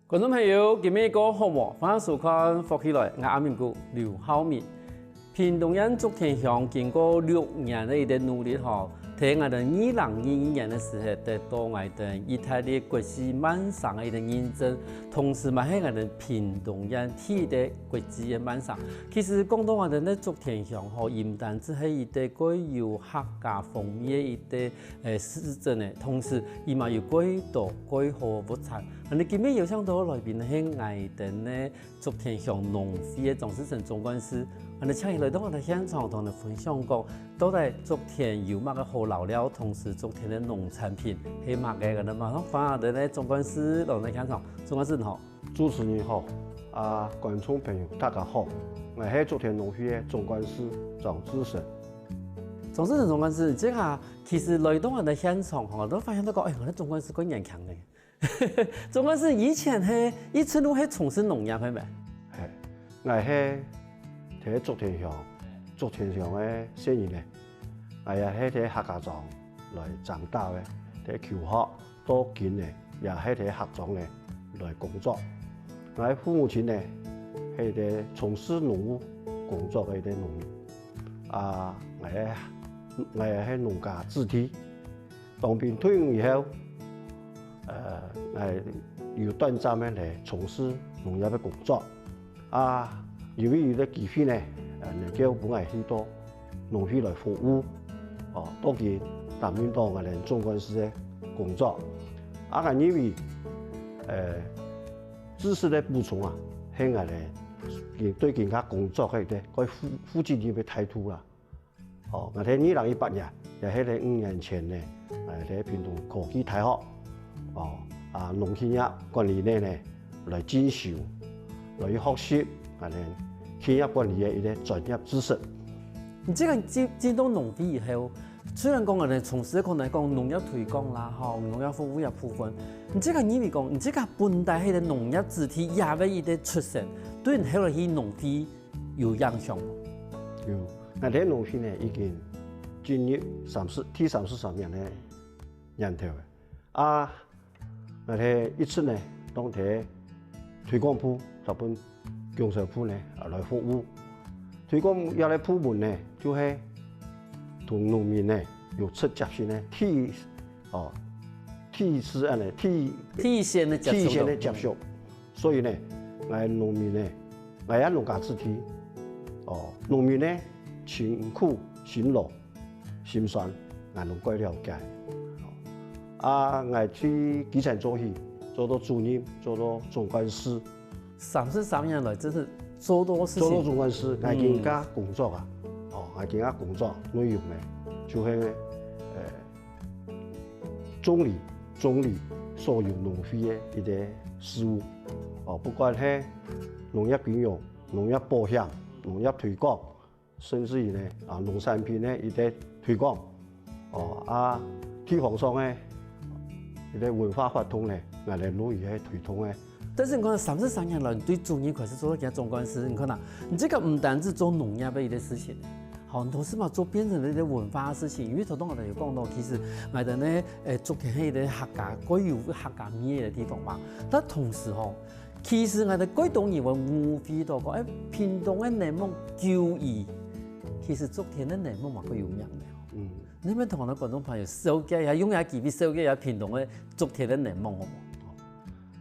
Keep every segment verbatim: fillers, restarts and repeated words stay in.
觀眾朋友，今晡日過好無？歡迎收看《福氣來》，𠊎阿明哥劉浩明。屏東縣竹田鄉經過六年个一個努力吼，在𠊎等二零二二年个時候，得到𠊎等義大利國際慢城个一個認證，同時嘛係𠊎等屏東縣第一個國際个慢城。其實講到𠊎等个竹田鄉吼，毋單淨係一個蓋有客家風味个一個 誒，市鎮呢，同時佢嘛有蓋多蓋好个物產。恁呢今晡日邀請到个來賓呢，係𠊎等个竹田鄉農會个莊世成總幹事。恁呢請佢來到𠊎等現場，同𠊎等分享講，到底竹田有麼个好遶料，同時竹田个農產品係麼个。恁呢馬上歡迎𠊎等个總幹事來到現場。總幹事你好。 主持人好，啊，觀眾朋友大家好，𠊎係竹田農會个總幹事莊世成。莊世成總幹事，這下其實來到𠊎等現場吼，都發現到講，哎，𠊎等總幹事蓋年輕呢。總幹事以前係一直都係從事農業係無？係，𠊎係在竹田鄉，竹田鄉个細人仔，𠊎也係在客家庄來長大个，在求學。 到今呢，也係在客庄呢來工作。𠊎父母親呢，係在從事農務工作个一個農民。啊，𠊎係，𠊎係農家子弟。當兵退伍以後，呃，𠊎有短暫个來從事農業个工作。 啊，因為有這機會呢，呃，能夠分𠊎去到農會來服務，哦，到今擔任到𠊎等總幹事个工作。啊，𠊎認為，呃，知識个補充啊，係𠊎等對今下工作个一個負，負責任个態度啦。 哦，𠊎在二零一八年，也係在五年前呢，呃，在屏東科技大學，哦，啊，農企業管理系呢，來進修，來學習，啊，企業管理个一個專業知識。你這個進，進到農會以後，雖然講𠊎等從事可能講農業推廣啦，吼，農業服務个部分，你這個認為講，你這個本來係農業子弟，也係一個出身，對你後來去農會 有影響無？有，𠊎在農會呢已經進入三十，第三十三年个年頭了。啊，𠊎在一直呢，當在推廣部，同分供銷部呢，啊，來服務。推廣這個部門呢，就係同農民呢有直接性个第，哦，第一次恁呢，第，第一線个接觸。第一線个接觸。 所以呢，𠊎農民呢，𠊎也農家子弟，哦，農民呢，辛苦、辛勞、辛酸，𠊎攏蓋了解。啊，𠊎對基層做起，做到主任，做到總幹事。三十三年來，真係做到事情。做到總幹事，𠊎今下工作啊，哦，𠊎今下工作內容呢，就係，呃， 總理，總理所有農會个一個事務。哦，不管係農業金融、農業保險、農業推廣，甚至於呢，啊，農產品个一個推廣，哦，啊，地方上个一個文化活動呢，𠊎來落去个推動个。 但是你看，三十三年來，你對主任開始做到今總幹事，你看啊，你這個毋單淨做農業个一個事情，好，同時嘛做變成了一個文化个事情。因為頭先𠊎等有講到，其實𠊎等呢，誒，竹田係一個客家，蓋有客家味个地方嘛。但同時吼，其實𠊎等蓋多人會誤會到講，誒，屏東个檸檬九一，其實竹田个檸檬嘛蓋有名个。嗯。你愛同𠊎等觀眾朋友紹介一下，用這機會紹介一下屏東个竹田个檸檬好無？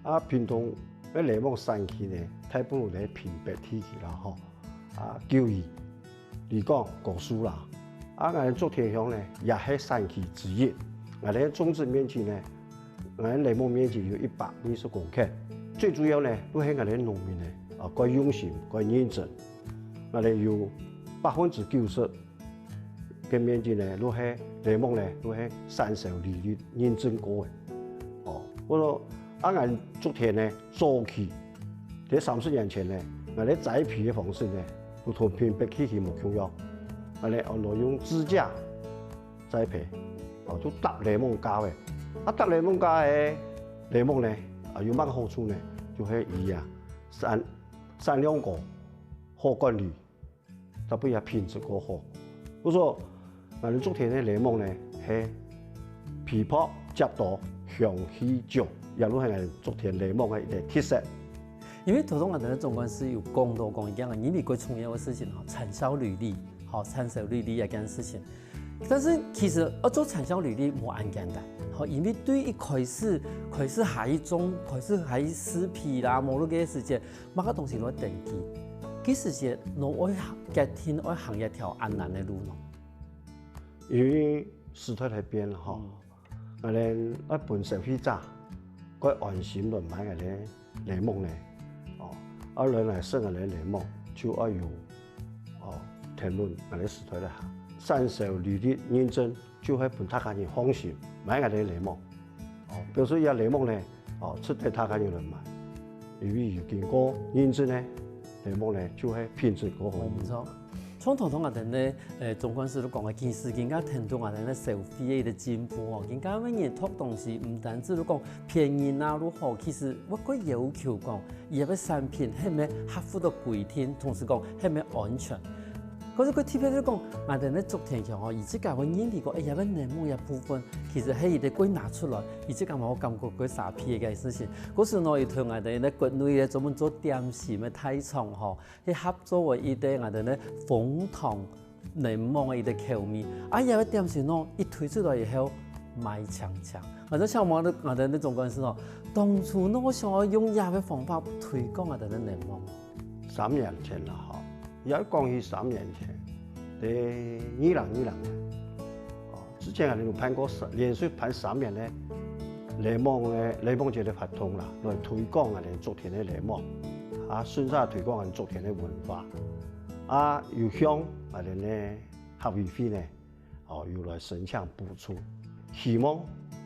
啊，屏東个檸檬產區呢，大部分在屏北地區啦，吼。啊，九一、里港、高樹啦。啊，𠊎竹田鄉呢，也係產區之一。𠊎个種植面積呢，𠊎个檸檬面積有一百二十公頃。最主要呢，都係𠊎个農民呢，啊，蓋用心、蓋認真。𠊎个有百分之九十 个面積呢，都係檸檬呢，都係產銷履歷認證過个。哦，𠊎講，啊，𠊎竹田呢，早期，在三十年前呢，𠊎个栽培个方式呢，都同屏北地區無共樣。𠊎呢，哦，來用支架栽培，哦，就搭檸檬架个。啊，搭檸檬架个檸檬呢，啊，有麼个好處呢？就係佢啊，產，產量高，好管理。 特別也品質過好。故所，𠊎等竹田个檸檬呢，係皮薄汁多，香氣足。也就係𠊎竹田檸檬个一個特色。因為頭先𠊎等个總幹事有講到講一件因為最重要个事情吼，產銷履歷，吼，產銷履歷這件事情。但是其實要做產銷履歷無恁簡單，吼，因為對一開始開始下去種，開始下去施肥啦，無論个時間，麼个東西都要登記。其實係，𠊎愛決定愛行一條恁難个路呢？因為時代在變吼， 𠊎等愛分消費者較安心來買𠊎等檸檬呢。哦，啊，來來食𠊎等檸檬，就愛有，哦，天倫𠊎等時代來行。產銷履歷認證就係分大家人放心買𠊎等檸檬。哦，表示這檸檬呢，哦，值得大家人來買，因為有經過認證呢，檸檬呢就係品質過好。無錯。 像頭先𠊎等呢，呃，總幹事都講个，其實今个程度𠊎等呢消費个一個進步哦，今个每日讀東西，毋單止都講便宜啊，都好，其實𠊎个要求講，佢个產品係毋係合乎到規定，同時講係毋係安全。可是佢特別就講，𠊎等呢竹田鄉哦，佢自家會認為講，哎呀，該檸檬个部分，其實係佢个歸拿出來，佢自家嘛，𠊎感覺該沙皮个事情。可是呢，佢同𠊎等呢國內个專門做點心个大廠吼， 去合作个一個𠊎等呢楓糖檸檬个一個口味。啊，這個點心哦，一推出來以後，賣淨淨。𠊎就想問𠊎等呢總幹事哦，當初呢，想要用這個方法推廣𠊎等呢檸檬。三年前啦吼，也講起三年前，在二零二零年，哦， 之前𠊎等有辦過三，連續辦三年个檸檬个，檸檬節个活動啦，來推廣𠊎等竹田个檸檬，啊，順續推廣𠊎等竹田个文化。啊，有向𠊎等个客委會呢，哦，有來申請補助，希望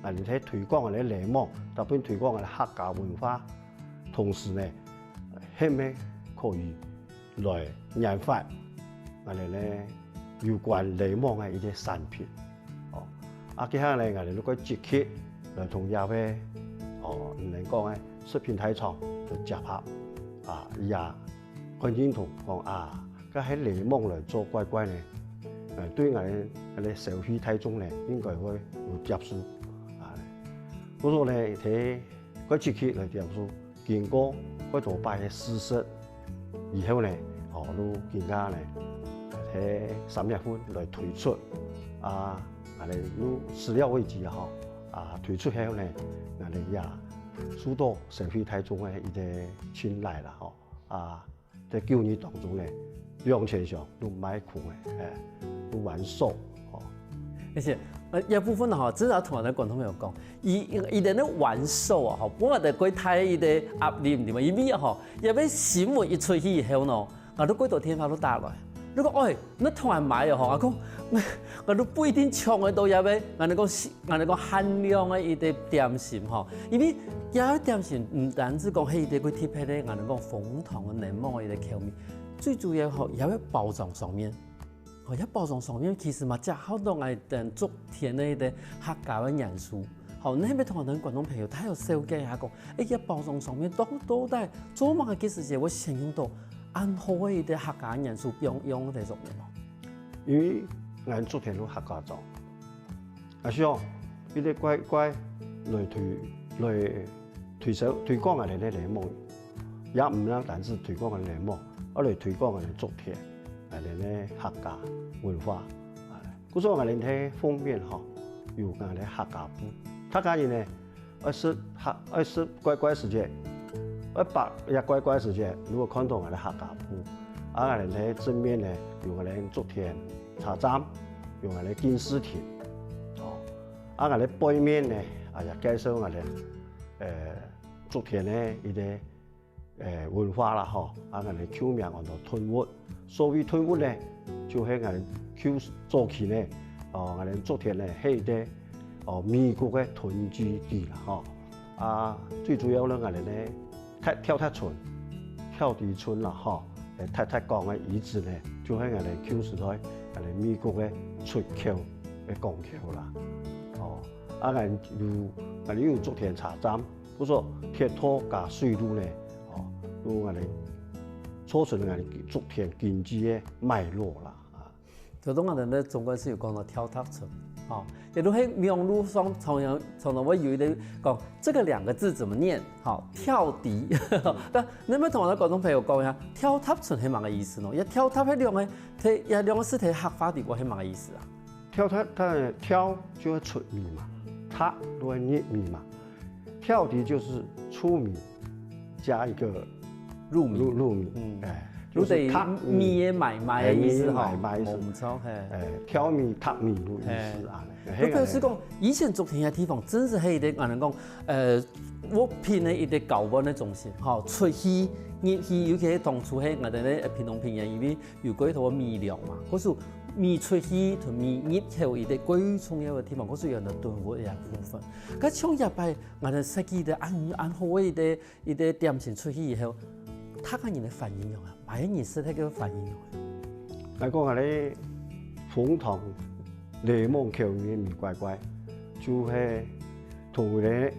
𠊎等在推廣𠊎等檸檬，搭配推廣𠊎等客家文化，同時呢，係毋係可以 來研發𠊎等呢有關檸檬个一個產品。哦，啊，這下呢，𠊎等就會積極來同這位，哦，毋能講个食品大廠來接合。啊，佢也很認同講啊，該係檸檬來做乖乖呢，呃，對𠊎等个消費大眾呢，應該會有接受。啊，故所呢，佢會積極來接受。 經過幾多擺个試食以後呢，哦，就今下呢，在三月份來推出。啊，𠊎等就始料未及吼，啊，推出後呢，𠊎等也受到社會大眾个一個青睞啦吼。啊，在九日當中呢，兩千箱就賣空个，哎，就完售，哦。而且，呃，這部分吼，真係同𠊎等觀眾朋友講，佢，佢等个完售啊，吼，分𠊎等幾大一個壓力，對無？因為吼，這個新聞一出去以後呢，𠊎都幾多電話都打來，你講，哎，你同𠊎買哦，吼，𠊎講，𠊎都不一定搶得到這個，𠊎講，𠊎講限量个一個點心吼，因為這個點心毋單止講係一個幾特別个，𠊎講楓糖个檸檬个一個口味，最主要吼，這個包裝上面。 哦，這包裝上面其實嘛，結合到𠊎等竹田个一個客家个元素。好，你係毋係同𠊎等觀眾朋友大約紹介一下講，哎，這包裝上面到，到底做麼个个時節會選用到恁好个一個客家元素，用，用在上面哦？因為𠊎竹田有客家庄，啊，想一個乖乖來推，來推銷，推廣𠊎等个檸檬，也毋單單只推廣𠊎等檸檬，而來推廣𠊎等竹田。 𠊎等个客家文化。啊，故所𠊎等个封面吼，有𠊎等客家布。客家人呢，愛食客，愛食乖乖時節，愛擘這乖乖時節，就會看到𠊎等客家布。啊，𠊎等个正面呢，有𠊎等竹田車站，有𠊎等敬字亭。哦，啊，𠊎等背面呢，啊，也介紹𠊎等，呃，竹田个一個 呃，文化啦吼，啊，𠊎等舊名安到屯屋。所謂屯屋呢，就係𠊎等舊早期呢，哦，𠊎等竹田呢，係一個，哦，美國个屯基地啦吼。啊，最主要呢，𠊎等呢，踢，跳踢村，跳地村啦吼，呃，踢踢講个遺址呢，就係𠊎等舊時代，𠊎等美國个出口个港口啦。哦，啊，𠊎等有，𠊎等有竹田車站， 故所鐵道加水路呢，哦，就𠊎等促成𠊎等竹田經濟个脈絡啦，啊。頭先𠊎等个總幹事有講到跳踢村，吼，也就係網路上常常常常會有一個講這個兩個字怎麼念，吼，跳迪。那能不能同𠊎等觀眾朋友講一下，跳踏船係麼个意思呢？也跳踏係兩個，這也兩個字在客話裡背係麼个意思啊？跳踏，它的跳就係出米嘛，踏就係入米嘛，跳迪就是出米加一個入米。入，入米，嗯。哎，就係踏米。就等於米个買賣个意思吼。哎，米个買賣是，無錯，嘿。哎，跳米踏米个意思啊。嘿。就表示講，以前竹田个地方真係一個，𠊎等講，呃，物品个一個交換个中心，吼，出去、入去，尤其係當初係𠊎等个屏東平原，因為有過一道米糧嘛，故所米出去同米入口一個最重要个地方，故所有很多囤物个部分。該像這擺𠊎等設計个恁，恁好个一個，一個點心出去以後，大家人个反應仰啊？買个人實在个反應仰啊？來講啊，咧，紅糖檸檬口味个米乖乖，就係同咧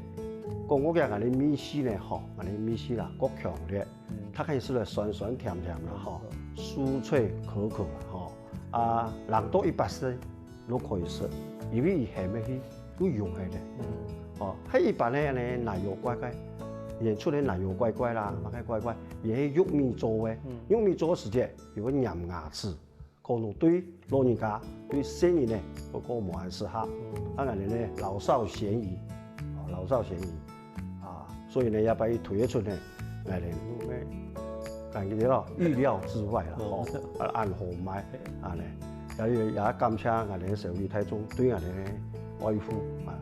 講，𠊎講𠊎个味緒呢，吼，𠊎个味緒啦，較強烈。嗯。大家食來酸酸甜甜啦，吼，酥脆可口啦，吼。啊，冷到一百度 都可以食，因為佢鹹个去都溶下來。嗯。哦，還有一般个恁樣奶油乖乖，演出个奶油乖乖啦，嗯。麼个乖乖，也係玉米做个。嗯。玉米做个時節，有个黏牙齒，可能對老人家、對細人呢，都較無恁適合。嗯。啊，恁樣呢，老少咸宜，哦，老少咸宜。 啊，所以呢，也把佢推出呢，來呢，感覺到預料之外啦，吼，哦。啊，恁好賣，啊呢，也也感謝𠊎等个社會大眾對𠊎等个愛護啊。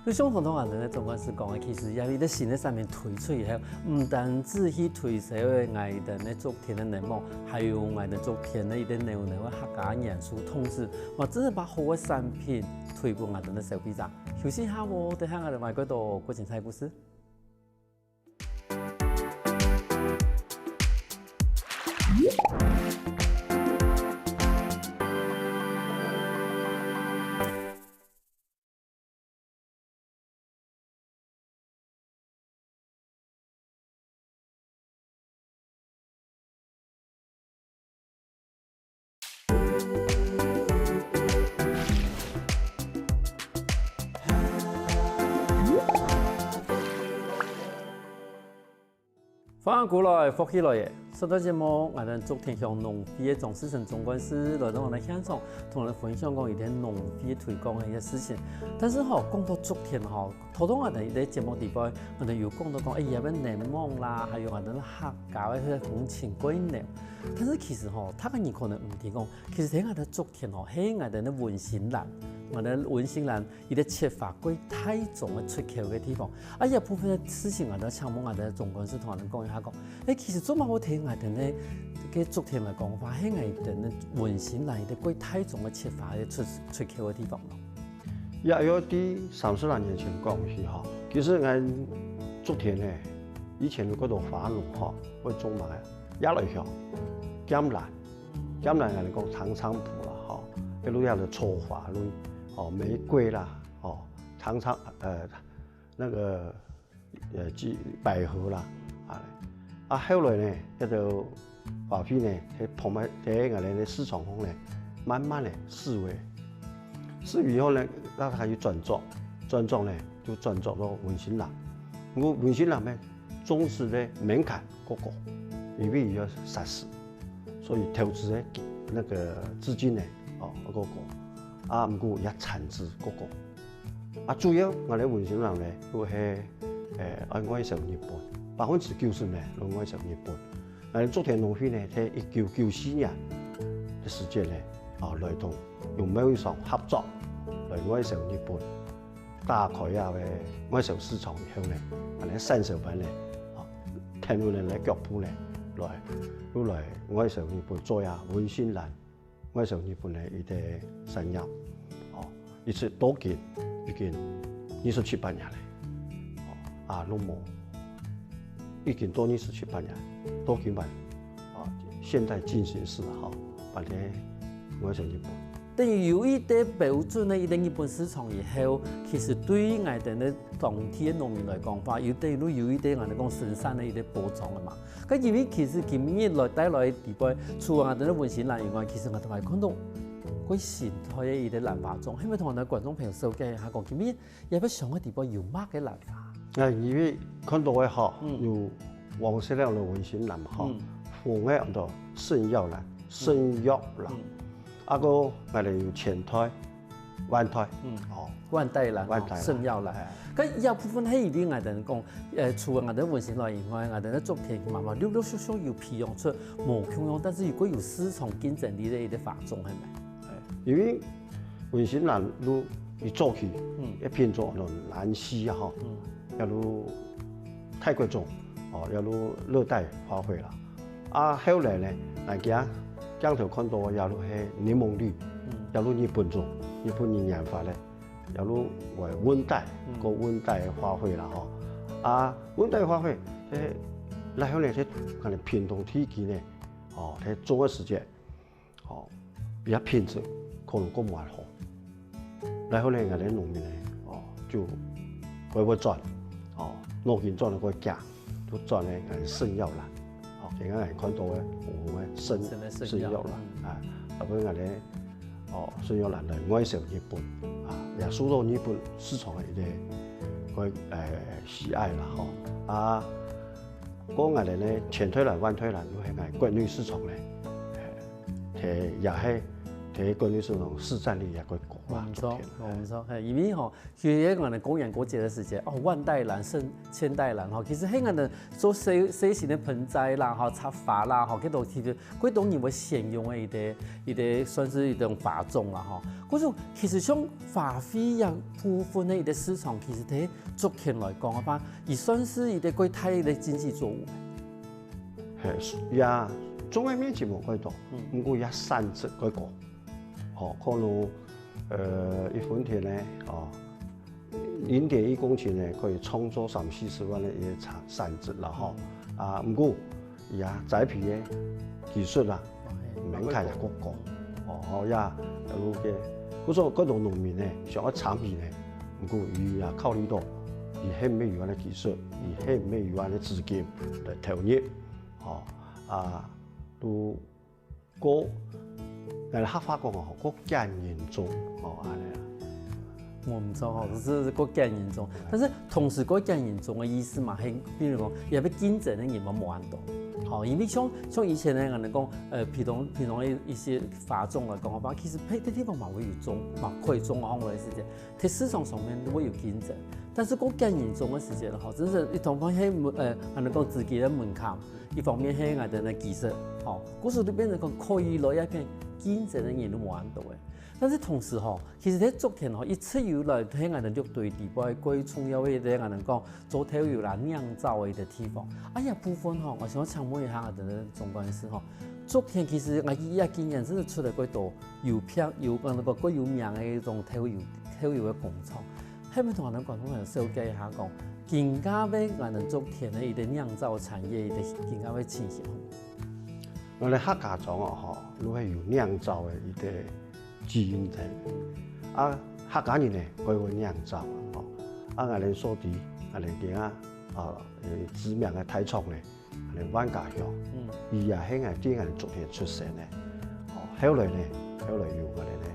就像頭先𠊎等个總幹事講个，其實也有一個新个產品推出以後，毋單止去推銷个𠊎等个竹田个檸檬，還有𠊎等竹田个一個濃濃个客家元素，同時，哇，真係把好个產品推分𠊎等个消費者。 休息一下哦，等下𠊎等還過多過精彩故事。歡迎過來，福氣來了！上段節目，𠊎等竹田鄉農會个張世成總幹事來到𠊎等現場，同𠊎等分享講佢在農會推廣个一個事情。但是吼，講到竹田吼， 頭先𠊎等在節目裡背，𠊎等有講到講，哎，這个檸檬啦，還有𠊎等客家个該个風情過濃。但是其實吼，大家人可能毋知講，其實在𠊎等竹田吼，係𠊎等个文心蘭，𠊎等文心蘭一個出發過大宗个出口个地方。啊，這部分个事情，𠊎等請問𠊎等總幹事同𠊎等講一下講，哎，其實做麼个會在𠊎等个該竹田來講話，係𠊎等个文心蘭一個過大宗个出發个出，出口个地方咯？ 也有在三十來年前講起吼，其實𠊎竹田呢，以前有幾多花農吼，會種麼个，野來香、劍蘭，劍蘭𠊎等講長菖蒲啦吼，一路下來草花類，吼，玫瑰啦，吼，長長，呃，那個 呃，百合啦，啊，啊，後來呢，這个花卉呢，在旁邊，在𠊎等个市場項呢，慢慢个式微，式微以後呢，那佢又轉作，轉作呢，就轉作到文心蘭。毋過文心蘭呢，種植个門檻較高，因為佢愛殺死，所以投資个那個資金呢，哦，較高，啊，毋過也產值較高。 啊，主要𠊎等文心蘭呢，就係，呃，愛外銷日本，百分之九十呢，愛外銷日本。𠊎等竹田農會呢，在一九九四年个時節呢，啊，來同農貿商合作，來外銷日本，打開啊个外銷市場以後呢，𠊎等三十班呢，啊，跈等𠊎等个腳步呢，來，又來外銷日本做啊文心蘭 外銷日本个一個產業，哦，一直到今已經二十七八年了，哦，啊，攏無，已經到二十七八年，到今嘛，啊，現在進行式吼，辦理外銷日本。等於有一個標準个一個日本市場以後，其實對於𠊎等个當地个農民來講話，有等於有一個𠊎等講生產个一個保障了嘛。 該因為其實今日來帶來个底背，除了𠊎等个文心蘭以外，其實𠊎等還看到个形態个一个蘭花種，係毋係同𠊎等觀眾朋友紹介一下，講今日也要想个地方有麼个蘭花？啊，因為看到个吼，嗯。有黃色个文心蘭吼，嗯。紅个安到聖耀蘭、聖耀蘭，嗯。啊，个𠊎等有千代、萬代，嗯。哦，萬代蘭、萬代蘭。聖耀蘭。哎。該這部分係一定𠊎等講，呃，除了𠊎等文心蘭以外，𠊎等个竹田嘛嘛陸陸續續有培養出無共樣，但是又過有市場競爭力个一个花種，係無？ 因為文心蘭就一早期，嗯。一品種安到蘭西啊吼，嗯。也就泰國種，哦，也就熱帶花卉啦。啊，後來呢，𠊎今鏡頭看到个也就係檸檬綠，嗯。也就日本種，日本人研發个，也就為溫帶，嗯。个溫帶个花卉啦吼。啊，溫帶花卉，這，然後呢，這可能屏東地區呢，哦，這種个時節， 哦，比較品質可能過無恁好。然後呢，𠊎等農民呢，哦，就會會轉，哦，腦筋轉到過遽，就轉呢，𠊎等聖耀蘭，哦，今日𠊎看到个，我們聖，聖的聖耀，聖耀蘭，嗯。啊，啊，分𠊎等，哦，聖耀蘭來外銷日本，啊，也受到日本市場个一個，个，呃，喜愛啦，吼。啊， 過𠊎等呢，千代蘭、萬代蘭，就係𠊎國內市場呢，呃，在也係在國內市場市占率也較高啦。無錯，無錯，係，因為吼，其實𠊎等過年過節个時節，哦，萬代蘭、千，千代蘭吼，其實係𠊎等做細，細型个盆栽啦，吼，插花啦，吼，該兜其實，該兜人會選用个一個，一個算係一種花種啦，吼。可是其實像花卉這部分个一個市場，其實在竹田來講个話， 佢算係一個較大个經濟作物。係，也種个面積無幾多，嗯。毋過也產值較高。吼，可能，呃，一分田呢，哦，零點一公頃呢，可以創造三四十萬个一個產，產值啦，吼。啊，毋過 也栽培个技術啦，哦，係。門檻也較高。哦，好呀，有个，故所講，當多農民呢，想愛參與呢，毋過佢也考慮到，佢係毋係有恁个技術，佢係毋係有恁个資金來投入，哦，啊，都過，𠊎客話講哦，過揀人種，哦，恁呢啊。 無毋著吼，就係過揀人種。但是同時過揀人種个意思嘛，係比如講，也愛競爭个人嘛無恁多。吼，因為像，像以前呢，𠊎等講，呃，譬如，譬如講一，一些花種來講个話，其實別个地方嘛會有種，嘛可以種，吼，𠊎个意思係，在市場上面會有競爭。但是過揀人種个時節吼，真係一方面係門，呃，𠊎等講資金个門檻，一方面係𠊎等个技術，吼，故所就變成講可以來這片競爭个人都無恁多个。但是同時吼， 其實這竹田吼，一直以來係𠊎等六堆地背最重要个一個，𠊎等講做豆油啦、釀造个一個地方。啊，這部分吼，𠊎想請問一下𠊎等个總幹事吼，竹田其實𠊎這幾年真係出來幾多有名，有，呃，該個幾有名个一種豆油，豆油个工廠。係毋係同𠊎等觀眾朋友紹介一下講，今下个𠊎等竹田个一個釀造產業个今下个情形？𠊎等客家庄哦，吼，就係有釀造个一個 基因在。啊，客家人呢，佢會釀造，吼。啊，𠊎等所知，𠊎等今下，啊，呃，知名个大廠呢，𠊎等萬家香，嗯。佢也係𠊎等，𠊎等竹田出身个。哦，後來呢，後來有𠊎等呢，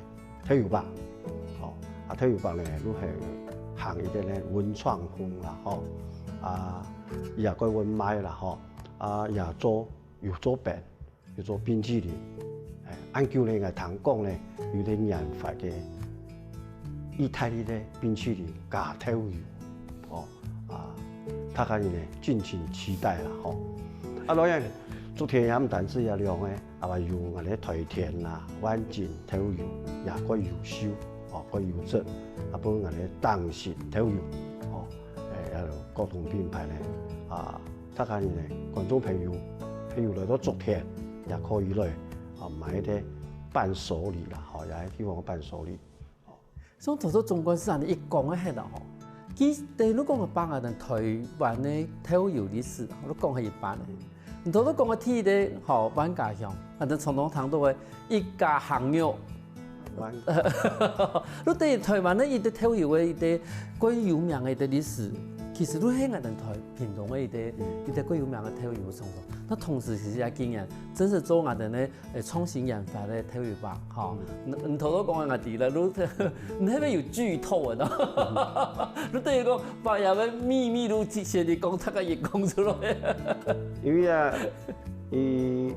豆油伯，哦，啊，豆油伯呢，就係行一個呢文創風啦，吼。啊，也過文賣啦，吼。啊，也做，有做餅， 有做冰淇淋。哎，恁久呢，𠊎聽講呢，有個研發个義大利个冰淇淋加豆油，哦，啊，大家呢，敬請期待啦，吼。啊，當然，竹田也毋單止這兩個，啊，還有𠊎等个台田啦、萬金豆油，也蓋優秀，哦，蓋優質，啊，分𠊎等个東勢豆油，哦，哎，還有各種品牌呢，啊， 大家呢，觀眾朋友，朋友來到竹田，也可以來，啊，買一個伴手禮啦，吼，也係地方个伴手禮。像頭先總幹事恁樣一講个係啦吼，其實如果𠊎等講个台灣个豆油歷史，𠊎講係一半个。你頭先講个第一個吼，萬家香，𠊎等常常聽到个一家行肉， 你對台灣个一個豆油个一個蓋有名个一個歷史，其實就係𠊎等台屏東个一個，一個蓋有名个豆油廠商。該同時其實也經驗，真係做𠊎兜呢，誒，創新研發个頭一把，吼。你你頭頭講个𠊎知啦，你你係毋係有劇透啊？你等於講把這个秘密都先你講，大概也講出來。因為啊，以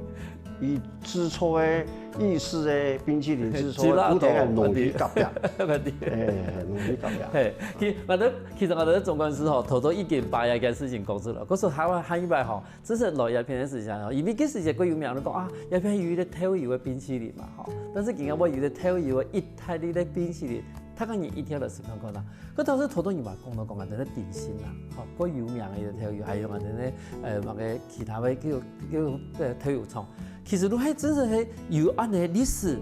以製作个意式个冰淇淋製作个，不停个農夫隔壁，問題。哎，農夫隔壁。嘿，其實𠊎兜其實𠊎兜總幹事吼，頭頭已經把這件事情講出來，可是還還一擺吼， 真係來這片个時間吼，因為該時節較有名，你講啊，這片有一個豆油个冰淇淋嘛吼，但是今日𠊎有一個豆油个義大利个冰淇淋，大家人一定愛來食看看啦。該當時頭頭你嘛講到講啊，等等鼎新啦，吼，較有名个一個豆油，還有啊等等呃麼个其他个叫叫呃豆油廠，其實都還真係係有恁呢歷史，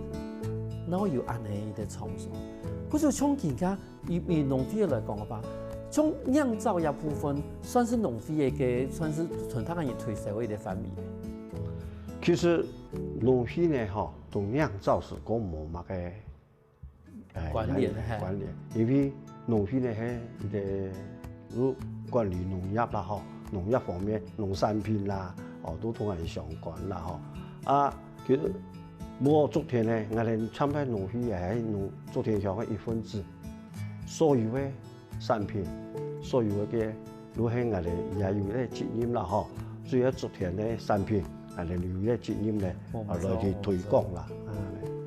然後有恁呢一個創新，可是像今下 以以農會來講个話，像釀造這部分，算係農會个个，算係傳統个人推銷个一個範圍。其實農會呢，吼，同釀造係講無麼个誒關聯嘿關聯，因為農會呢係一個有管理農業啦，吼，農業方面、農產品啦，哦，都同佢相關啦，吼。啊，其實無竹田呢，𠊎兜參加農會也係農竹田鄉个一份子。 所有个產品，所有个个，都係𠊎兜也有个責任啦吼。所以竹田个產品，𠊎兜有个責任呢，啊來去推廣啦。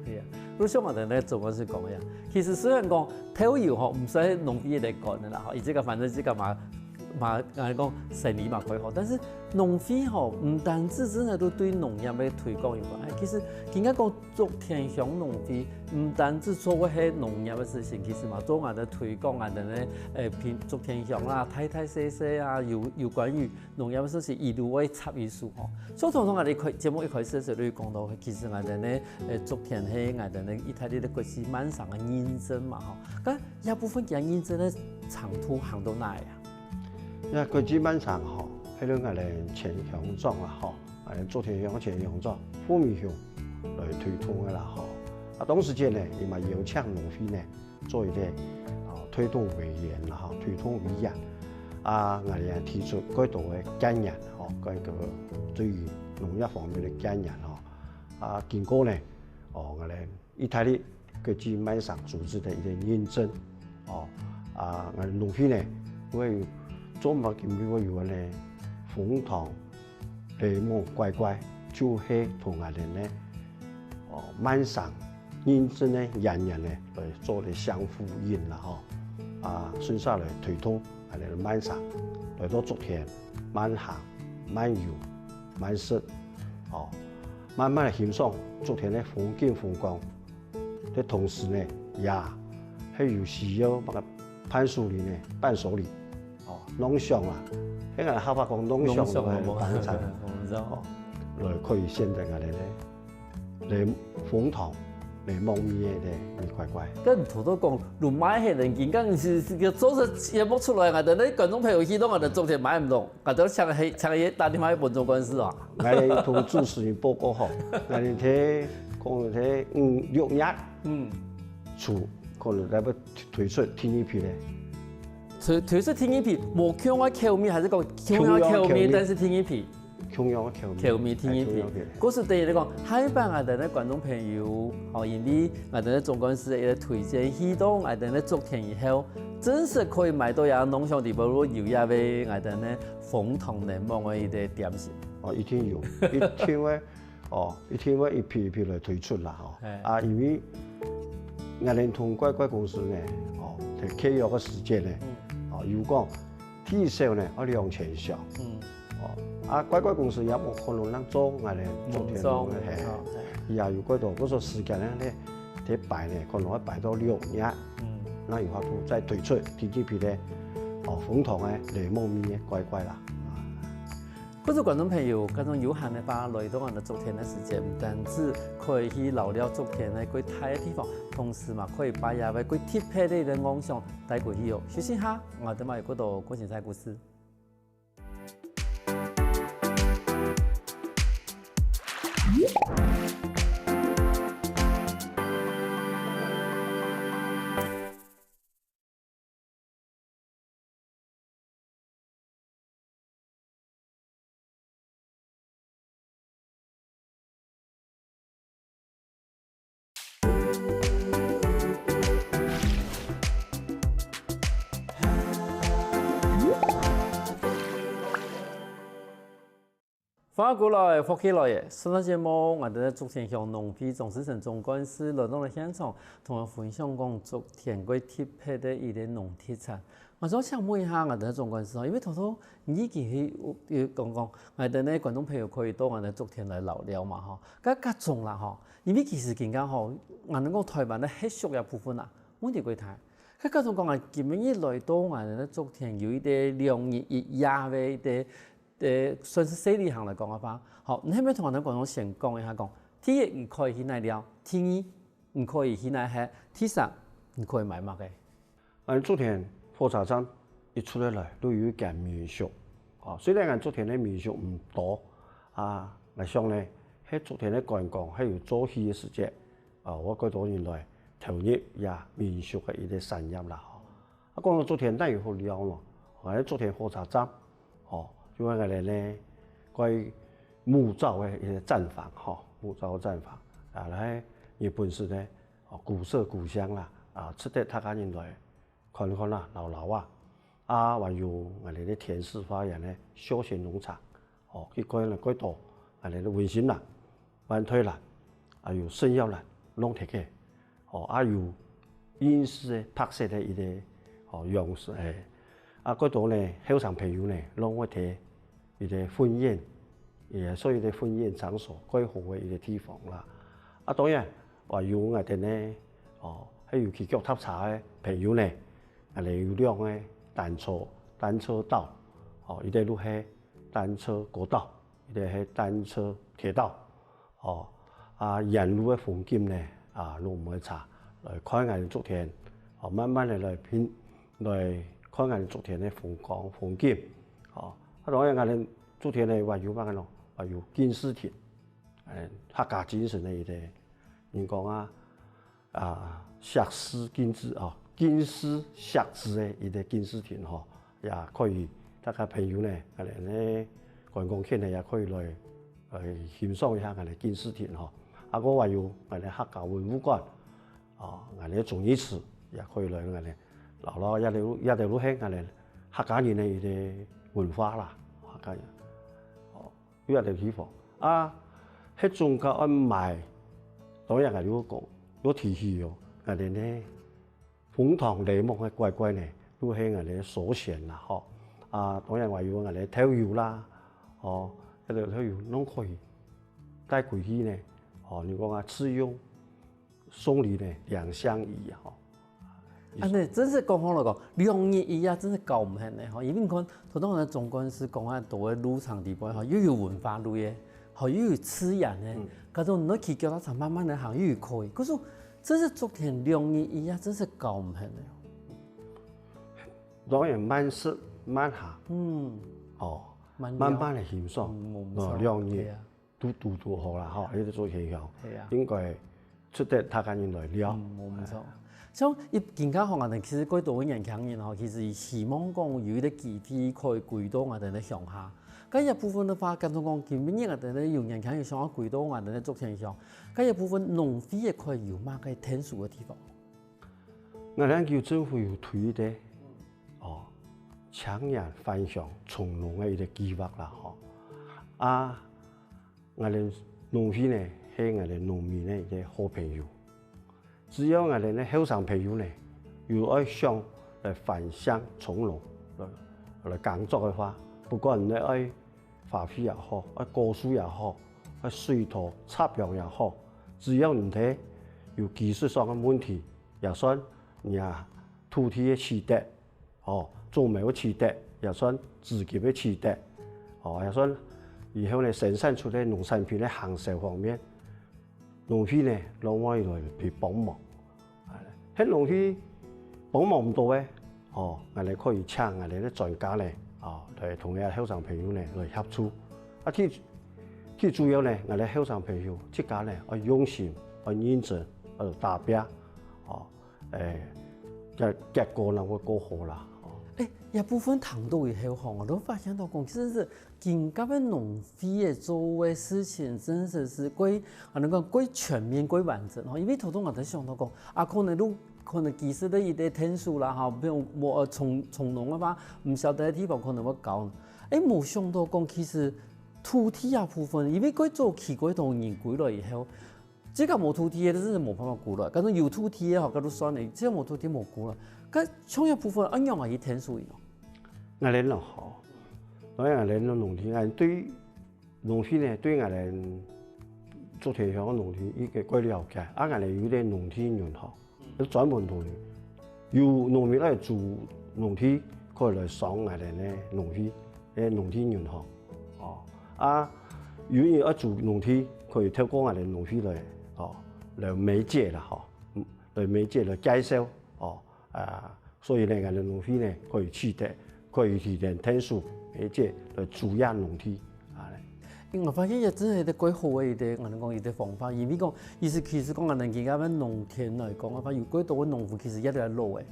對啊，就像𠊎兜呢，總幹事講个呀，其實雖然講豆油吼，毋算農會來管个啦，吼，佢這個反正這個嘛嘛，𠊎講生理嘛可以好，但是農會吼，毋單止真个都對農業个推廣有關，其實應該講 竹田鄉農會毋單止做个係農業个事情，其實嘛做𠊎兜推廣𠊎兜个誒平竹田鄉啦，大大細細啊，有有關於農業个事情，佢都會插一手吼。所以通常𠊎兜一開節目一開始个時候，就講到，其實𠊎兜呢誒竹田係𠊎兜呢義大利个國際慢城个認證嘛吼。該這部分佢个認證个程度行到哪位啊？這國際慢城吼，係𠊎兜前鄉長啊吼。 誒竹田鄉前鄉長傅明雄來推動个啦吼。啊，當時節呢，佢嘛邀請農會呢做一個啊推動委員啦吼，推動委員。啊，𠊎兜也提出蓋多个建議吼，蓋多對於農業方面个建議吼。啊，經過呢，哦，𠊎兜 義大利國際慢城組織个一個認證。哦，啊，𠊎農會呢，會有做麼个會有呢紅糖檸檬乖乖，就係同𠊎兜呢，哦，慢城認證个原因呢，來做个相呼應啦吼。啊，順續來推動𠊎兜慢城，來到竹田慢行、慢遊、慢食，哦， 慢慢來欣賞竹田个風景風光。這同時呢，也係有需要麼个伴手禮呢，伴手禮，哦，嚢相啊，該𠊎客話講嚢相个幫襯，哦，來可以選擇𠊎兜个，檸紅糖、檸檬味个个乖乖。該你頭頭講，你買个人，今日係係做出節目出來，𠊎兜个觀眾朋友去到𠊎兜竹田買毋到。 𠊎兜請係請佢打電話去分總幹事哦。𠊎同主持人報告吼，𠊎兜在可能在五六月，嗯，初可能來要推出第二批咧。推推出第二批，無共樣个口味，還係講共樣个口味，但係第二批？共樣个口味，口味第二批。故所等於你講，下擺𠊎兜个觀眾朋友，哦，因為𠊎兜个總幹事个推薦，去到𠊎兜个竹田以後， 真實可以買到這嚢相裡背有這位𠊎兜个紅糖檸檬个一個點心。哦，一定有，一定會，哦，一定會一批一批來推出啦吼。啊，因為𠊎兜同乖乖公司呢，哦，在契約个時間呢，哦，有講至少呢愛兩千箱。 哦，啊乖乖公司也無可能恁做，𠊎兜做田農个係，佢也有幾多，故所時間呢，這擺呢可能愛擺到六月，該有法度再推出第二批个，哦，紅糖个檸檬味个乖乖啦。各位觀眾朋友，假如有閒个話，來到𠊎兜竹田个時節，毋單止可以去遶尞竹田个較大个地方，同時嘛可以把這位較特別个一個嚢相帶過去哦。休息下，𠊎兜嘛有幾多過精彩故事。歡迎過來，福氣來了！上段節目，𠊎兜个竹田鄉農會張世成總幹事來到了現場，同𠊎分享講竹田个特別个一個農特產。𠊎想請問一下𠊎兜个總幹事吼，因為頭頭你已經去有講講，𠊎兜个觀眾朋友可以到𠊎兜竹田來尞尞嘛吼，該該種啦吼，因為其實今下吼，𠊎兜講臺灣个核畜个部分啊，問題過大。該該種講啊，今晡日來到𠊎兜个竹田有一個兩日一夜个一個 呃，算係細旅行來講个話，好，你係毋係同𠊎兜觀眾先講一下講，第一，你可以去哪尞；第二，你可以去哪歇；第三，你可以買麼个？𠊎竹田火車站一出來，就有一間民宿。哦，雖然𠊎竹田个民宿毋多，啊，𠊎想呢，係竹田个觀光，係有做戲个時節，啊，有幾多人來投入這民宿个一個產業啦，吼。 啊，講到竹田，當然有好尞咯。𠊎个竹田火車站，吼，就係𠊎兜呢，該木造个一個棧房，吼，木造个棧房。啊，來日本式呢，哦，古色古香啦，啊，值得大家人來看看啦，尞尞啊。啊，還有𠊎兜个田式花園呢，休閒農場，哦，去看了幾多，𠊎兜个溫心啦。 萬歲蘭，還有聖耀蘭，攏忒个，哦，啊有英式个白色个一個，哦，樣式，欸，啊，過多呢，後生朋友呢，攏會忒一個婚宴，也所以个婚宴場所，蓋好个一個地方啦。啊，當然，還有𠊎兜呢，哦，還有騎腳踏車个朋友呢，𠊎兜有兩個單車，單車道，哦，一個路係單車國道。 一個係單車鐵道，哦，啊，沿路个風景呢，啊，攏毋會差，來看𠊎兜竹田，哦，慢慢个來品，來看𠊎兜竹田个風光風景，哦，啊，當然𠊎兜竹田呢，還有麼个咯，還有敬字亭，欸，客家精神个一個，人講啊， 啊，惜字敬字啊，敬字惜字个一個敬字亭吼，也可以大家朋友呢，𠊎兜呢觀光客呢也可以來，來欣賞一下𠊎兜敬字亭吼。啊，過還有𠊎兜客家文物館，啊，𠊎兜忠義祠也可以來𠊎兜，然後也有也有係𠊎兜客家人个一個文化啦，客家人，哦。 有一個地方。啊，該種个愛買，當然𠊎兜講，愛提起哦，𠊎兜呢，紅糖檸檬个乖乖呢，都係𠊎兜首選啦，吼。啊，當然還有𠊎兜豆油啦，哦，該個豆油攏可以帶歸去呢，哦，你講啊，自用 送禮呢，兩相宜吼。恁呢，真係講好來講，兩日一夜真係搞毋忒呢吼。因為你看，頭先𠊎總幹事講啊，到个路程地方吼，又有文化類个，吼，又有自然个，嗯。該種你去腳踏車慢慢个行，又有可以。可是，真係竹田兩日一夜，真係搞毋忒呢。當然慢食慢行，嗯。哦，慢尞。慢慢个欣賞，嗯，無錯，哦，兩日。對啊。 堵堵堵好啦吼，這個竹田鄉，係啊。應該值得大家人來尞。嗯，無毋著。像一今下吼，𠊎兜其實幾多个年輕人吼，其實希望講有一個機會可以歸到𠊎兜个鄉下。該這部分个話，敢講講今晡日𠊎兜有年輕人想愛歸到𠊎兜个竹田鄉，該這部分農會个可以有麼个𢯭手个地方？𠊎兜政府有推个，哦，青年返鄉從農个一個計畫啦吼。啊， 𠊎兜農會呢，係𠊎兜農民个一個好朋友。只要𠊎兜呢後生朋友呢，有愛想來返鄉從農，來，來耕作个話，不管你愛花坯也好，愛果樹也好，愛水稻、插秧也好，只要你兜有技術上个問題，也算你啊土地个取得， 哦，種苗个取得，也算資金个取得，哦，也算以後呢生產出來農產品个行銷方面，農會呢，攏會來去幫忙。啊，該農會幫忙毋到个，哦，𠊎兜可以請𠊎兜个專家呢，哦，來同這後生朋友呢來協助。啊，最，最主要呢，𠊎兜後生朋友自家呢，愛用心，愛認真，愛打拚，哦， 欸，結，結果正會較好啦，吼。欸，這部分談到以後吼，𠊎都發現到講，其實是今下个農會个做个事情，真的是過，啊，能夠過全面、過完整吼。因為頭先𠊎在想到講，啊，可能都，可能技術个一個𢯭手啦，吼，比如無，呃，從，從農个話，毋曉得个地方可能會教。欸，無想到講，其實土地啊部分，因為過早期過多人歸來以後，自家無土地个，真係無辦法歸來。假使有土地个吼，該就算了，自家無土地無歸來。該像這部分，恁樣啊，去𢯭手呢？𠊎等咯吼，當然𠊎等農地，𠊎等對農地呢，對𠊎等竹田鄉農地一個過了解，啊，𠊎等有一個農地銀行， 專門同你，有農民愛租農地，可以來上𠊎等个農地，个農地銀行。哦，啊，有人愛租農地，可以透過𠊎等農地來，哦，來媒介啦，吼，嗯，來媒介來介紹，哦，啊，所以呢，𠊎等農地呢，可以取得，可以提前𢯭手，媒介來租這農地，啊，因為𠊎發現這真係一個蓋好个一個，𠊎等講一個方法，因為講，意思其實講，𠊎等今个農田來講，啊，有蓋多个農夫其實也來老个，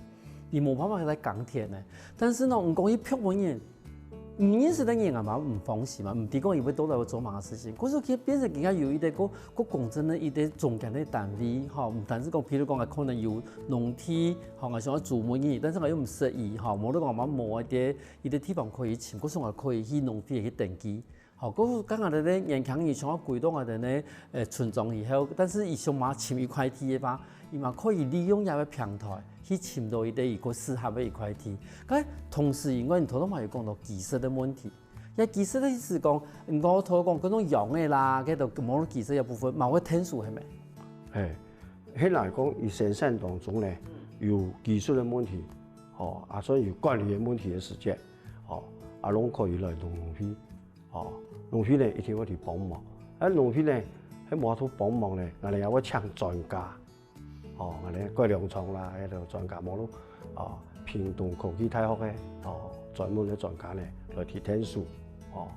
你無辦法來耕田个。但是呢，你講一百萬人，毋認識个人啊嘛，毋放心嘛，毋知講佢會到底會做麼个事情。可是佢變成今个有一個个个公正个一個中間个單位，吼，毋單止講，譬如講，啊，可能有農地，吼，𠊎想愛租分你，但是𠊎又毋識佢，吼，無你講嘛無一個一個地方可以尋，可是𠊎可以去農會去登記。 好，故所講𠊎等呢，年輕人想愛歸到𠊎等呢，呃，村莊以後，但是佢想嘛尋一塊地个話，佢嘛可以利用這個平台去尋到一個佢个適合个一塊地。該同時，因為你頭先嘛有講到技術个問題，這技術个意思講，𠊎頭講該種養个啦，該種無技術个部分，嘛會𢯭手係無？嘿，該來講，佢生產當中呢，有技術个問題，吼，啊，所以有管理个問題个時節，吼，啊，攏可以來同農會。 哦，農會呢，一定會去幫忙。啊，農會呢，係無法度幫忙呢，𠊎等也會請專家。哦，𠊎等改良場啦，該兜專家，無論，哦，屏東科技大學个，哦，專門个專家呢，來去𢯭手。哦，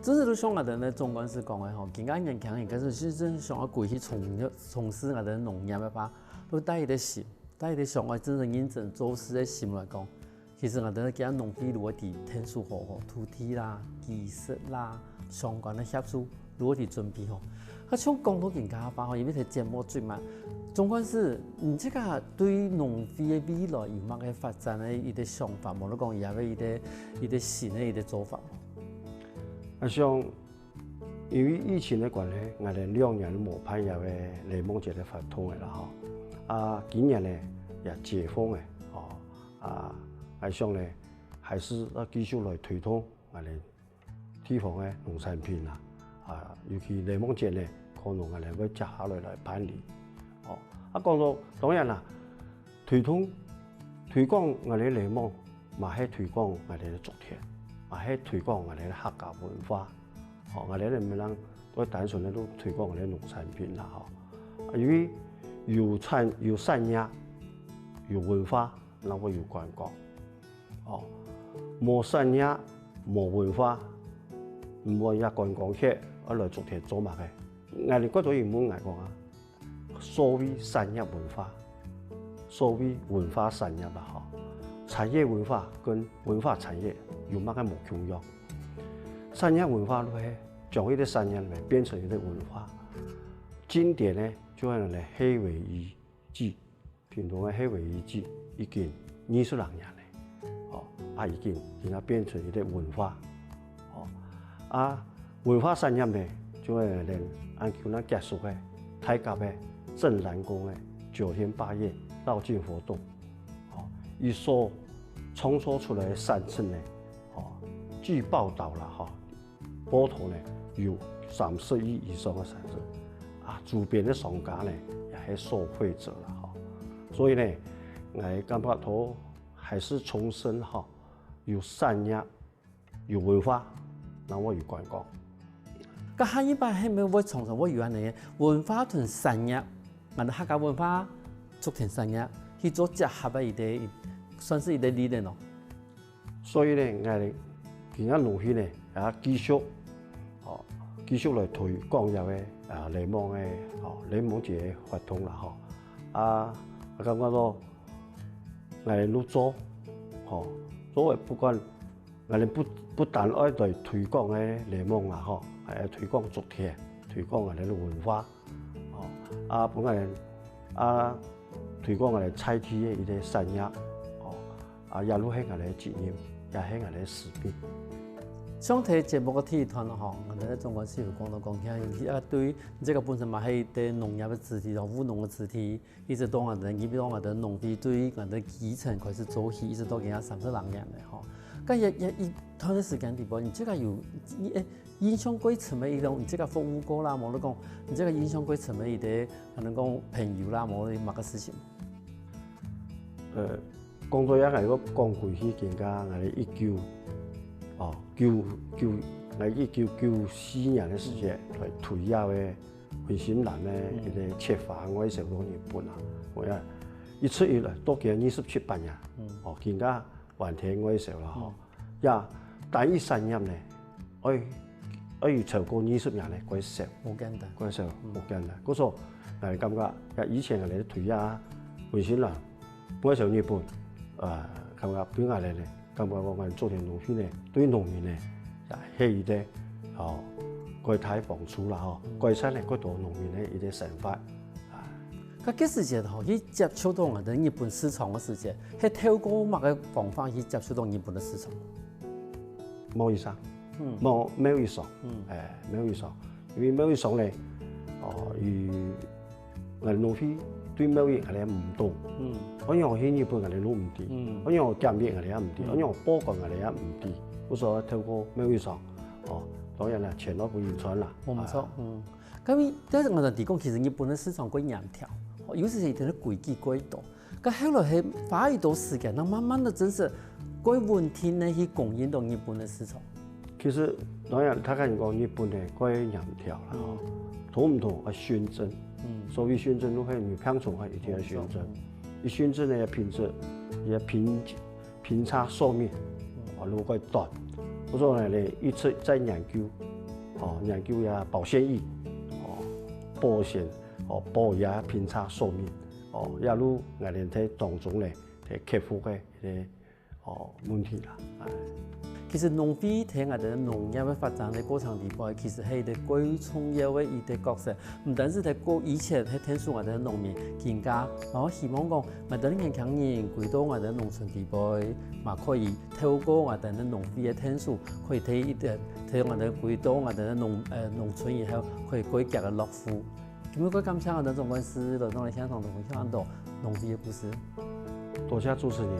真係就像𠊎等个總幹事講个吼，今个年輕人，假使係真想愛歸去從，從事𠊎等農業个話，就帶一個心，帶一個想愛真正認真做事个心來講， 其實𠊎等个農會如果知𢯭手好吼，土地啦、技術啦、相關个協助，如果知準備好，啊，像講到今个話吼，因為係節目最慢，總幹事，你自家對農會个未來有麼个發展个一個想法無？你講以後个一個，一個新个一個做法無？啊，像 因為疫情个關係，𠊎等兩年無辦這個雷夢節个活動个啦吼。啊，今年呢，也解封个，吼，啊，𠊎想呢，還係愛繼續來推動𠊎等地方个農產品啊，啊，尤其雷夢節呢，可能𠊎等會接下來來辦理。哦，啊，講到，當然啦， 推動，推廣𠊎等个雷夢，嘛係推廣𠊎等个竹田，嘛係推廣𠊎等个客家文化。吼，𠊎等毋能單純个就推廣𠊎等農產品啦，吼。啊，因為有產，有產業，有文化，正會有觀光。哦，無產業，無文化，毋會有觀光客愛來竹田做麼个？𠊎等過多人問𠊎講啊， 所謂產業文化，所謂文化產業啦吼，產業文化跟文化產業有麼个無共樣？產業文化就係將一個產業呢變成一個文化。經典呢，就係呢黑鮪魚季，屏東个黑鮪魚季已經二十零年了。 哦，啊，已經，已經變成一個文化。哦，啊，文化產業呢，就係𠊎等恁久來結束个大甲个鎮瀾宮个九天八夜遶境活動。哦，佢所創造出來个產值呢，哦，據報導啦，吼， 報導呢，有三十億以上个產值。啊，周邊个商家呢，也係受惠者啦，吼。所以呢，𠊎感覺到還係重申吼，有產業，有文化，正會有觀光。該下一擺係毋係會常常會有恁呢个文化同產業，𠊎等客家文化、竹田產業去做結合个一個，算係一個理念咯。 所以呢，𠊎今个農會呢，也繼續，哦，繼續來推廣這個，啊，雷夢个，哦，雷夢節个活動啦，吼。啊，𠊎感覺到，𠊎來做，吼，做个不管，𠊎不，不但愛來推廣个雷夢啦，吼，還愛推廣竹田，推廣𠊎个文化， 哦，啊，分𠊎等，啊，推廣𠊎等在地个一個產業，哦，啊，也就係𠊎等个責任，也係𠊎等个使命。上台節目个第一段吼，𠊎兜个總幹事有講到講，佢啊對這个本身嘛係一个農業个子弟，吼，務農个子弟，一直到𠊎兜，一直到𠊎兜農會對𠊎兜基層開始做起，一直到今下三十零年了吼。該也也一段个時間底背，你這个有你誒印象最深个一種，你這个服務過啦，無你講你這个印象最深个一个，可能講朋友啦，無你麼个事情？呃，講到這个，𠊎講歸去，今下𠊎兜一九，哦，九九，𠊎一九九四年个時節來推這个溫心蘭个一个切花外銷到日本啊，𠊎啊，一出去來到今二十七八年，哦，今下完全外銷了吼。 呀，單一產業呢，愛愛有超過二十年呢，蓋少，無簡單。蓋少，無簡單。故所，𠊎感覺，呀，以前𠊎兜推啊，本身啦，外銷日本，啊，感覺對𠊎兜呢，感覺講𠊎兜做田農會呢，對農民呢，也係一个，哦，蓋大幫助啦吼，改善了蓋多農民个一个生活。 該該時節吼，去接觸到𠊎兜日本市場个時節，係透過麼个方法去接觸到日本个市場？貿易商，貿貿易商，誒貿易商，因為貿易商咧，哦，佢𠊎農會對貿易𠊎兜也毋懂，嗯，仰般去日本𠊎兜都毋知，嗯，仰般檢疫𠊎兜也毋知，嗯，仰般報關𠊎兜也毋知，故所透過貿易商，哦，當然啦，錢都毋用賺啦，無錯，嗯。 該位，但是𠊎兜知講，其實日本个市場蓋嚴條，有時係佢个規矩蓋多。該後來係花幾多時間，正慢慢个正式蓋穩定个去供應到日本个市場。其實當然，大家講日本个蓋嚴條啦，吼，同毋同愛循證，所謂循證就係你病蟲害一定愛循證，一循證个品質，也品 品質壽命，哦，愈來愈短。所以呢，一直在研究，哦，研究這保鮮液，哦，保鮮，哦，保這品質壽命，哦，也愈𠊎兜在當中呢，在克服个一个哦問題啦。其實農會在𠊎兜農業个發展个過程底背，其實係一个蓋重要个一个角色。 毋單淨在過以前係𢯭手𠊎兜農民，今下，𠊎希望講𠊎兜年輕人歸到𠊎兜農村底背，嘛可以透過𠊎兜農會个𢯭手，可以在一个在𠊎兜歸到𠊎兜農呃農村以後，可以過一个樂福。今日蓋感謝𠊎兜總幹事來到來現場同𠊎分享到農會个故事。多謝主持人，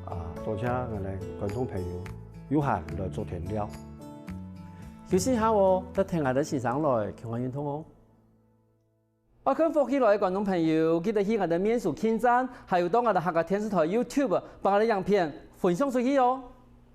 啊，多謝𠊎兜觀眾朋友，有閒來做田尞。休息下哦，等𠊎兜先生來，共下運動哦。 愛看福氣來个觀眾朋友，記得去𠊎兜面書網站，還有到𠊎兜客家電視台YouTube，幫𠊎兜影片分享出去哦。